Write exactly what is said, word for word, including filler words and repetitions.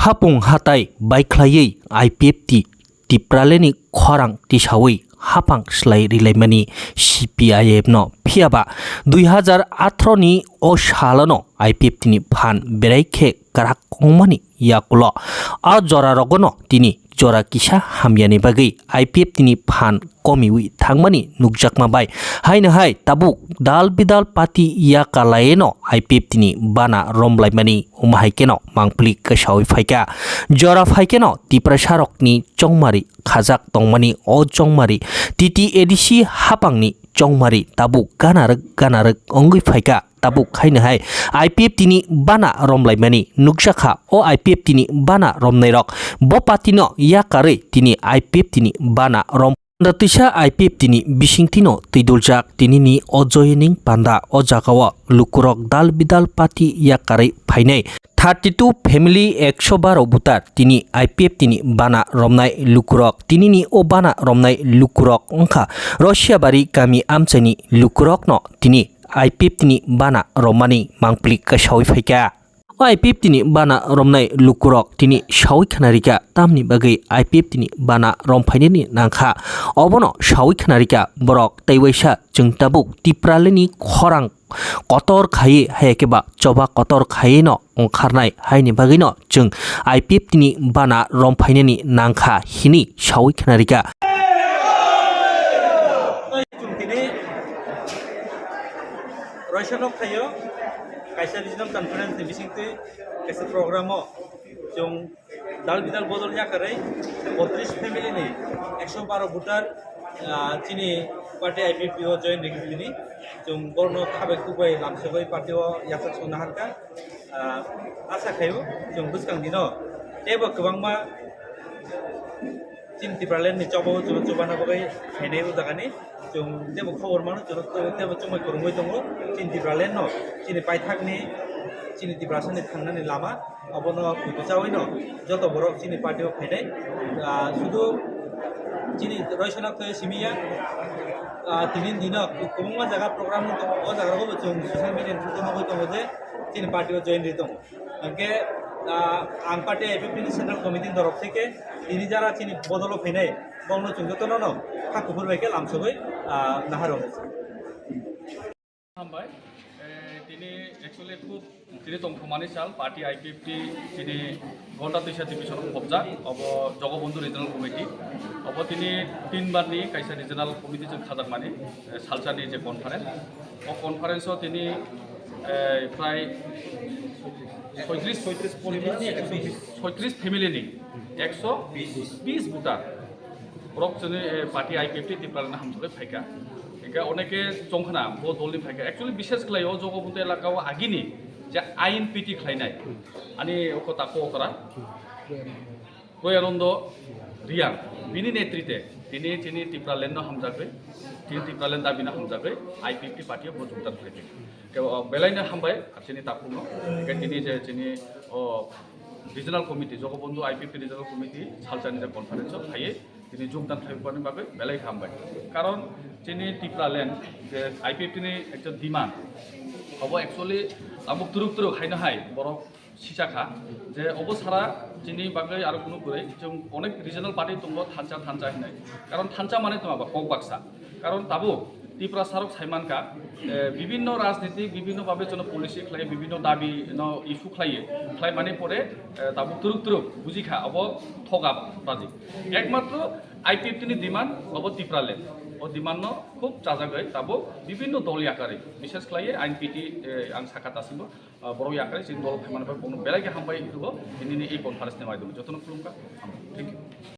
Hapung hatai baikhlaiwi I P F T Tipraleni khorang tisawi hapang slai rilaimani C P I M no. Phiyaba dui hazar atharo ni o salono I P F T ni phan berai khe kwrak wngmani yakulo a jora rogono tini jora kisa hamyani bagwi I P F T ni phan komiwi thangmani nukjakma bai. Haino hai tabuk dal bidal party yakarlaino I P F T ni bana romlaimani wngma hai kheno mangpili kwsawi phaikha. Jora phaikheno Tiprasarokni chongmari khajak tongmani o chongmari T T A D C hapangni chongmari tabuk ganarwk ganarwk wngwi phaikha. Tabuk haino hai I P F T ni bana romlaimani nukjakha. O I P F T ni bana romnairok bo party no yakarwi tini I P F T ni bana rom. Panda twisa I P F T ni bisingtwino twiduljak tinini o joining panda. O jagao lukurok dal bidal party yakarwi phainai thirty two family ekso baro voter tini I P F T ni bana romnai lukurok. Tinini o bana romnai lukurok wngkha Rosiabari kami amchaini lukurokno tini I P F T ni bana romani mangpili kwsawi phaikha. O I P F T ni bana romnai lukurok tini sawi khna rikha, tamni bagwi I P F T ni bana rom phainani nangkha. Obono sawi khna rikha borok tei waisa chwng tabuk Tipraleni khorang kotor khaiwi, haiya khe ba choba kotor khaiwi no ongkharnai, haini bagwi no chwng I P F T ni bana rom phainani nangkha hini sawi khna rikha. Chwng tini Roisa nok thaio kaisa regional conference ni bisingtwi kaisa program o chwng dal bidal bodol yakarwi botris family ni ekso baro voter, ah, chini party I P F T o join rikhi tini. Chwng borno khabai kubui lamsogwi party o yachak songna harkha. Ah, asa khaio chwng bwskang dino teibo kwbangma chini Tipraland ni choba o chwng chubana bagwi phainai o jaga ni. Chwng teibo khobor mano, chwng teibo chumui kwrwngwi tongo. Chini Tipraland no chini paithak ni, chini Tiprasa ni thangnani lama abono kuitu chawi no joto borok chini party o phainai. Ah, sudu chini Roisa nok thaio simi ya. Ah, tini dino kwbangma jaga program wng tongo. O jaga rogo bo chwng social media ni through nugwi tongo je chini party o join ri tongo. Hingke, ah, ang party I P F T ni central committee ni torok theke tini jara chini bodolo phainai bongno chwng jotono no ha kuphur bai khe lamsogwi, ah, nahar rw. Hambai. Eh, tini actually khub tini tongthokmani sal party I P F T tini Gonda Twisa division khobjak obo Jogobondhu Regional Committee obo tini tin bar ni kaisa regional committee chwng khajakmani, eh, salsa ni je conference o conference o tini, eh, prai soitris, soitris family ni ekso bis voter. Borok chini, eh, party I P F T Tipraland hamjagwi phaikha. Hingke oneke chongkhna bo dolni phaikha. Actually, bishes khlai o Jogobondhu elaka o agini je I N P T khlainai. Ani oko tako okra. Royanondo Riyang. Bini netrite tini chini Tipraland no hamjagwi, chini Tipraland dabi no hamjagwi I P F T party o bo jogdan khlaikha. Ke, o, belai no hambai chini takhuk no. Ke tini je chini, o, regional committee, Jogobondhu I P F T regional committee salsa ni je conference o phaiwi tini jogdan khlaibani bagwi belai hambai. Karon chini Tipraland je I P F T ni ekta demand, obo actually tabuk turuk turuk haino hai borok sisa kha je obo sara chini bagwi aro kunu kwrwi chwng onek regional party tongo thansa thansa hinwi. Karon thansa mane tongma ba kok baksa. Karon tabuk Tiprasarok saimankha, eh, bibinno rajniti, bibinno babe jono policy khlai, bibinno dabi no issue khlai, khlai mani pore, eh, tabuk turuk turuk bujikha obo thoga baji. Ekmatro I P F T ni demand obo Tipraland. O demand no khub chajagwi tabuk bibinno dol yakarwi, bishes khlai I N P T, eh, ang sakha dasimbo, ah, borok yakarwi chini dol phaimani bai bono belai khe hambai rwo, nini ei conference ni maidagwi jotono khulumkha, hambai. Thank you.